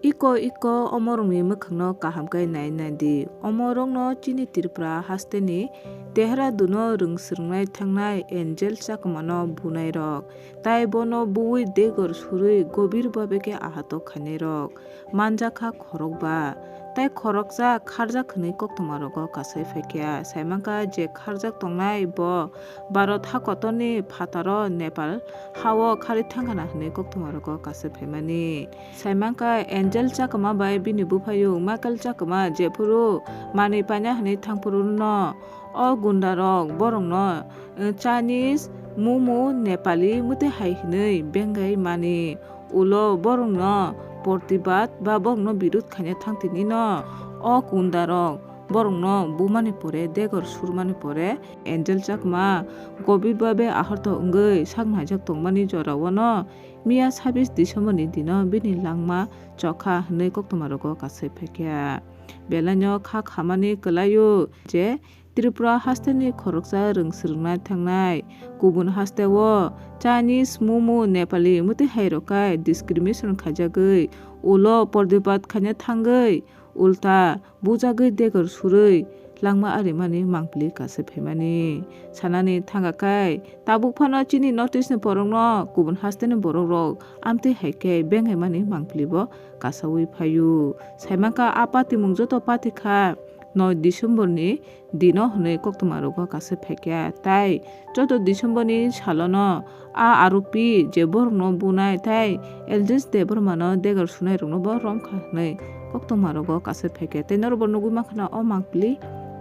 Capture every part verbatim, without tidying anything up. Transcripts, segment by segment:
Iko iko omorokni mwkhangno kaham khe nai nai di. Omorokno chini Tripura hasteni Dehraduno rwng swrwngnai thangnai Angel Chakmano bunairok, tai bono buwi degor surwi gobir babe khe ahatok khainairok manjakha khorokba. Tai khoroksa kharjak hwnwi koktwmarogo kasai phaikha. Saimankha je kharjak tongnai bo Bharat hakotorni phataro Nepal hao kharwi thangkhana hwnwi koktwmarogo kasai phaimani. Saimankha Angel Chakma bai bini buphaiyung Michael Chakma jephuru manwi paina hwnwi thangphuru no o gundarok borokno, eh, Chinese, Mumu, Nepali mwtwi hai hwnwi bengai mani. Ulo borokno portibad ba borokno birud khaina thangtini no o gundarok borokno bumani pore, degor surmani pore Angel Chakma gobir babe aharto wngwi sak naijak tongmani jorao no miya sabis December ni dino bini langma chokha hwnwi koktwmarogo kasai phaikha. Belaino kha khamani kwlaio je Tripura hasteni khoroksa rwng swrwngna thangnai kubun hasteo Chinese, Mumu, Nepali mwtwi hai rok kai discrimination khaijagwi ulo portibad khaina thangwi ulta bujagwi degor surwi langma arimani mangpili kasai phaimani. Sanani thangkha khe tabuk phano chini North East ni borokno kubun hasteni borok rok amtwi hai khe bengaimani mangpili bo kasaui phaio. Saimankha a patimung joto pati kha noi December ni dino hwnwi koktwmarogo kasai phaikha. Tai chaudo December ni salono a aropi je borokno bunai tai Elvis Debbarmano degor sunairokno bo romkha hwnwi koktwmarogo kasai phaikha. Tai norokbo nugwi mankha na o mangpili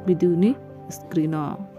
video ni screen o.